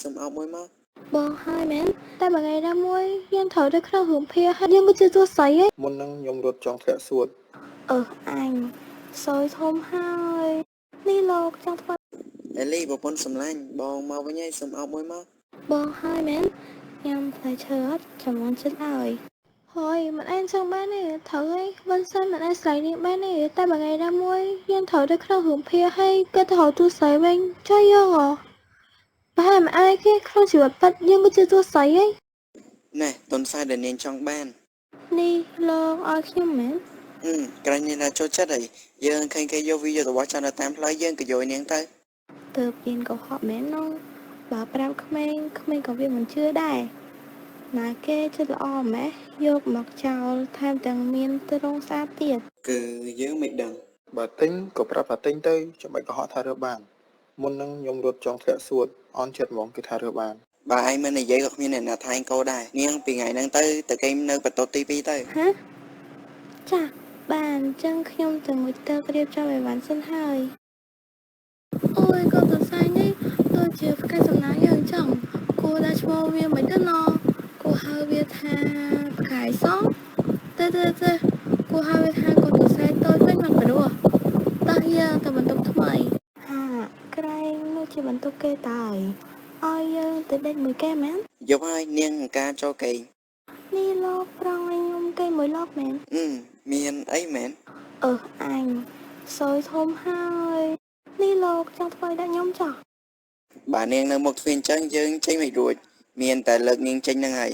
សុំអោបមួយមក បងហើយមែនតែមួយថ្ងៃណាមួយយើងត្រូវនៅក្នុងរឿងភាគហើយយើងក៏ជាទស្ស័យឯង មុននឹងខ្ញុំរត់ចង់ធ្លាក់សួត អឺអញសយធំហើយនេះលោកចង់ធ្វើ អេលីប្រពន្ធសំឡាញ់បងមកវិញហើយសុំអោបមួយមក បងហើយមែនញ៉ាំផ្លែឈើអត់ចាំងចិត្តហើយហើយមិនអែនចង់បានទេត្រូវហើយមិនសិនមិនអែនស្រ័យនេះបានទេតែមួយថ្ងៃណាមួយយើងត្រូវនៅក្នុងរឿងភាគហើយក៏ទៅរកទស្ស័យវិញចុះយើងហ៎ប្រហែលមិនអាចទេក្នុងជីវិតពិតយើងក៏ជាទស្ស័យឯង ណែតុនសាយដែលនាងចង់បាន នេះលោកឲ្យខ្ញុំមែន អឺក្រែងនាងថាចូលចិត្តហើយយើងឃើញគេយកវីយករបស់ចោលនៅតាមផ្លូវយើងក៏យកឲ្យនាងទៅ ទៅរៀនកុហកមែននងបើប្រាប់ក្មេងក្មេងក៏វាមិនជឿដែរណាគេចិត្តល្អម៉េះយកមកចោលថែមទាំងមានទ្រង់ស្អាតទៀត គឺយើងមិនដឹង បើទិញក៏ប្រាប់ថាទិញទៅចាំបាច់កុហកថារើសបានមុននឹងខ្ញុំរត់ចង់ធ្លាក់សួតអន់ចិត្តហ្មងគេថារើសបាន បើឯងមិននិយាយក៏គ្មានអ្នកណាថាឯងកោដែរនាងពីថ្ងៃហ្នឹងទៅទៅគេនៅបន្ទប់ទី2ទៅ ហាចាបានអញ្ចឹងខ្ញុំទៅងូតទឹករៀបចំអីវ៉ាន់សិនហើយអូយកូនតសៃនេះដូចជាផ្កាយសំណាងយើងអញ្ចឹងគួរដាក់ឈ្មោះវាមិនទៅណគួរហៅវាថាផ្កាយសទេទេទេគួរហៅវាថាកូនតសៃតូចវិញមិនព្រោះតោះយើងទៅបន្ទប់ថ្មីហាក្រែងនោះជាបន្ទប់គេតើឲ្យយើងទៅដេកមួយគេមែន យប់ហើយនាងអង្ការចូលគេង នេះលោកប្រងឲ្យខ្ញុំគេមួយលោកមែន អឺមានអីមែន អឺអញសយធំហើយនេះលោកចង់ធ្វើឲ្យដាក់ខ្ញុំចោះ បើនាងនៅមុខទ្វារអញ្ចឹងយើងចេញមិនរួចមានតែលើកនាងចេញហ្នឹងហើយ